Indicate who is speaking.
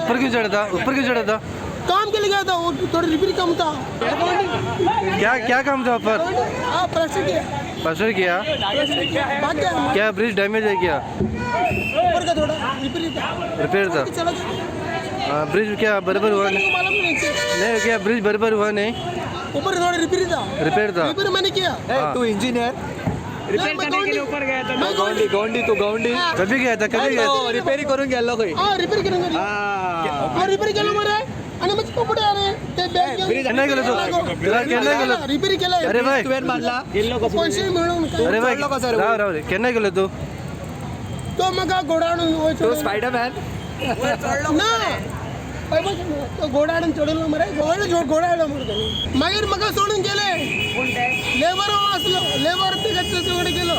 Speaker 1: ऊपर क्यों चढ़ा था? ऊपर क्यों चढ़ा था?
Speaker 2: काम के लिए गया था, वो थोड़ा रिपेयर काम था।
Speaker 1: क्या क्या काम था ऊपर?
Speaker 2: हाँ, प्लास्टिक किया।
Speaker 1: प्लास्टर किया?
Speaker 2: प्लास्टिक किया, भाग गया।
Speaker 1: क्या ब्रिज डैमेज है क्या?
Speaker 2: ऊपर का थोड़ा रिपेयर था।
Speaker 1: रिपेयर था।
Speaker 2: चला गया।
Speaker 1: हाँ, ब्रिज क्या बराबर हुआ नहीं?
Speaker 2: को मालूम नहीं नीचे।
Speaker 1: नहीं, क्या ब्रिज बराबर हुआ नहीं?
Speaker 2: ऊपर थोड़ा रिपेयर था।
Speaker 1: रिपेयर था।
Speaker 2: रिपेयर मैंने किया।
Speaker 1: हाँ।
Speaker 3: तू इंजिनियर?
Speaker 2: रिपेयर करने के लिए ऊपर गया था मैं।
Speaker 3: गौंडी, गौंडी तू, गौंडी।
Speaker 1: कभी गया था? कभी गया था?
Speaker 3: रिपेअरिंग करून गेल्लो खंय।
Speaker 2: हा, रिपेअर करून गेलो। हा, रिपेअर केलं मरे आणि मग कपडे आले ते बॅग।
Speaker 1: केन्ना गेलो तू? तुला केन्ना गेलो?
Speaker 2: रिपेअर केलं।
Speaker 1: अरे भाई।
Speaker 3: तुवें मारला?
Speaker 2: पैसे मिळून काय?
Speaker 1: अरे भाई।
Speaker 3: चढलो कसो रे?
Speaker 1: राव राव रे, केन्ना गेलो तू?
Speaker 2: तो मग घोडा हाडून
Speaker 3: तू स्पायडरमॅन?
Speaker 2: ना, पळय बस, तो घोडा हाडून चडयलो मरे, घोडा घोडा हाडलो मरे ताणी। मागीर म्हाका सोडून गेले। लेबर आसलो, लेबर ते कडेन गेलो।